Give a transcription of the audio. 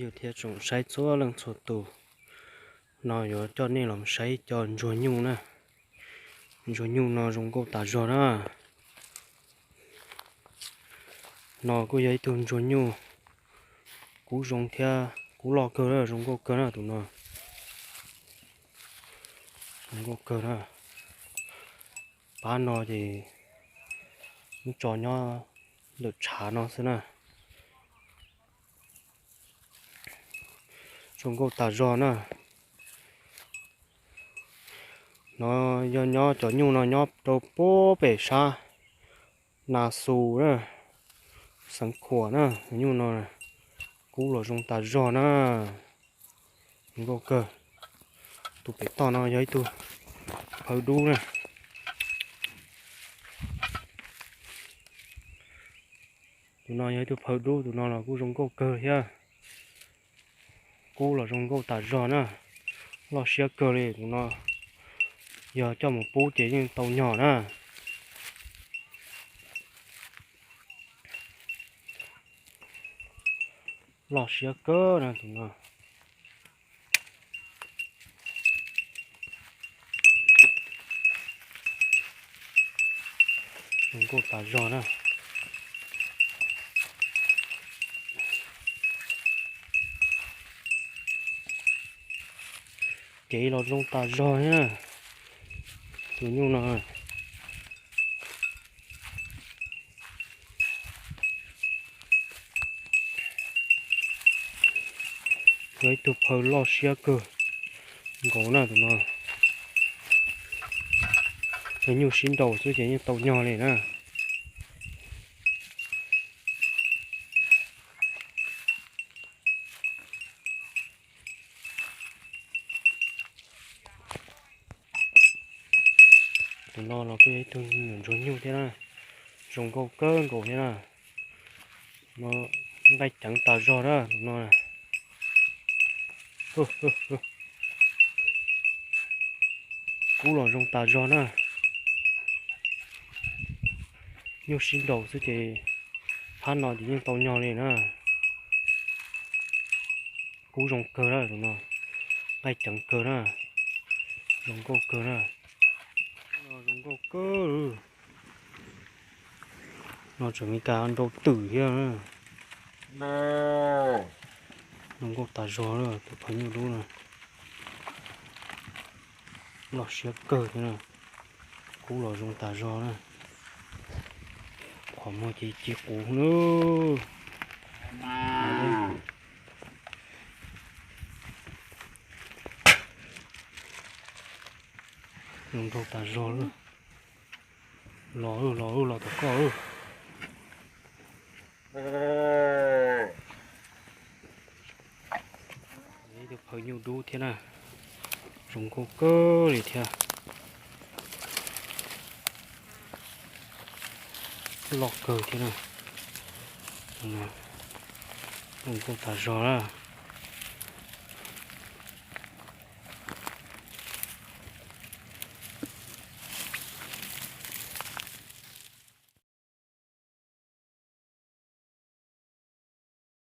Thiab tsoom saib txhua leej txhua tus, no yuav coj nej los saib cov ntsuag nyuj na. Ntsuag nyuj no zoo nkauj tas zog na. No kuj yog ib tug ntsuag nyuj kub zoo thiab kub loj kawg na, zoo nkauj kawg na tus no. Zoo nkauj kawg na. Pab no ces muab tso nyob ntawm tshav no xwb na. Zoo nkauj tas zog na. No yog nyob cov nyuj no nyob rau puag pem sab Nas Xus na, xeev Khuam na. Cov nyuj no kub los zoo tas zog na. Zoo nkauj kawg. Tus pem toj no yog ib tug phaw dub na. Tus no yog ib tug phaw dub, tus no los kuj zoo nkauj kawg thiab. Kub los zoo nkauj tas zog na. Loj siab kawg li tus no. Yog coj mus pub ces yeej tau nyog na. Loj siab kawg na tus no. Zoo nkauj tas zog na. Kev los zoo tas zog thiab na. Tus nyuj no yog ib tug phaw loj siab kawg nkaus na tus no. Yog nyuj sib nraus xwb ces yeej tau nyog li na. Tus no los kuj yog ib tug me nyuam ntsuag nyuj thiab na. Zoo nkauj kawg nkaus thiab na. No nqaij ceev tas zog na tus no. Kub los zoo tas zog na. Nyuj sib nraus xwb ces phab no ces yeej tau nyog li na. Kub zoo kawg na tus no. Nqaij ceev kawg na. Zoo nkauj kawg na. No zoo nkauj kawg. No tseem me kas nrau twm thiab. Zoo nkauj tas zog na tus phaw nyuj dub no. Loj siab kawg thiab na. Kub los zoo tas zog na. Qhov muag ces ci quv na. Zoo nkauj tas zog lawm. Los los los tom koj lawm. Ib tug phaw nyuj dub thiab na. Zoo nkauj kawg li thiab. Loj kawg thiab na. Zoo nkauj tas zog na.